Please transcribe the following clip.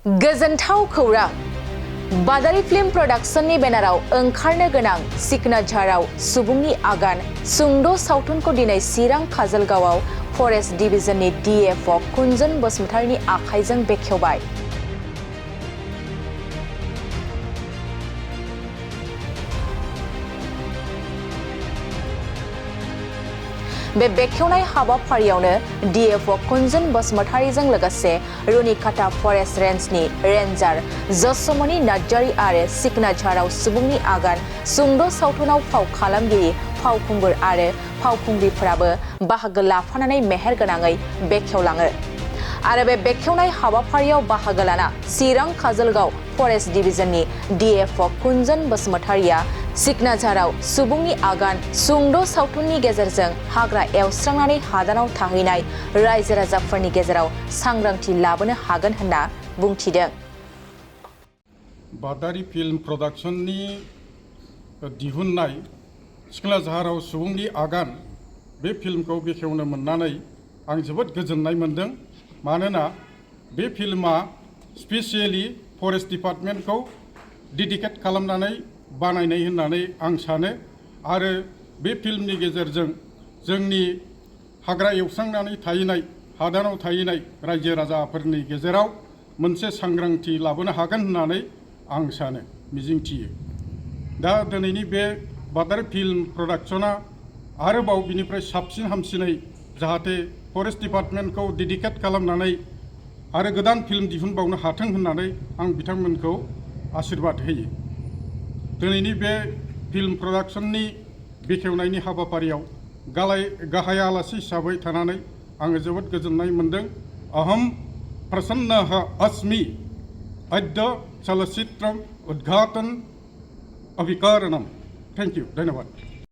गोजोनथाव खौरां बादारि फिल्म प्रडाक्शननि बेनाराव ओंखारनो गोनां सिकनाझाराव सुबुंनि आगान सुंद' सावथुनखौ दिनै चिरां काजलगावआव फरेस्ट डिभिजननि DFO कुंजन बसुमतारीनि आखाइजों बेखेवबाय। बे बेखेवनाय हाबाफारियावनो DFO कुंजन बसुमतारीजों लोगोसे रुनिकाटा फरेस्ट रेन्जनि रेन्जार जसमनि नार्जारी आरो सिकनाझाराव सुबुंनि आगान सुंद' सावथुनाव फाव खालामगिरि फावखुंगुर आरो फावखुंग्रिफोराबो बाहागो लाफानानै मेहेरगोनाङै बेखेवलाङो। आरो बे बेखेवनाय हाबाफारियाव बाहागो लाना चिरां काजलगाव फरेस्ट डिभिजननि DFO कुंजन बसुमतारीया सिकनाझाराव सुबुंनि आगान सुंद' सावथुननि गेजेरजों हाग्रा एवस्रांनानै हादानाव थाहैनाय रायजो राजाफोरनि गेजेराव सांग्रांथि लाबोनो हागोन होनना बुंथिदों। बादारि फिल्म प्रडाक्शननि दिहुननाय सिकनाझाराव सुबुंनि आगान बे फिल्मखौ बेखेवनो मोननानै आं जोबोद गोजोननाय मोनदों। मानोना बे फिल्मा स्पेसियेलि फरेस्ट डिपार्टमेन्टखौ डेडिकेट खालामनानै बानायनाय होननानै आं सानो आरो बे फिल्मनि गेजेरजों जोंनि हाग्रा एवस्रांनानै थाहैनाय हादानाव थाहैनाय रायजो राजाफोरनि गेजेराव मोनसे सांग्रांथि लाबोनो हागोन होननानै आं सानो मिजिंथियो। दा दिनैनि बे बादारि फिल्म प्रडाक्शना आरोबाव बिनिफ्राय साबसिन हामसिनै जाहाथे फरेस्ट डिपार्टमेन्टखौ डेडिकेट खालामनानै आरो गोदान फिल्म दिहुनबावनो हाथों होननानै आं बिथांमोनखौ आशीर्बाद होयो। दिनैनि बे फिल्म प्रडाक्शननि बेखेवनायनि हाबाफारियाव गाहाय आलासि हिसाबै थानानै आङो जोबोद गोजोननाय मोनदों। अहम प्रसन्नः अस्मि अद्य चलचित्रम उद्घाटन अभिकरणम। थैंक यू, धन्यवाद।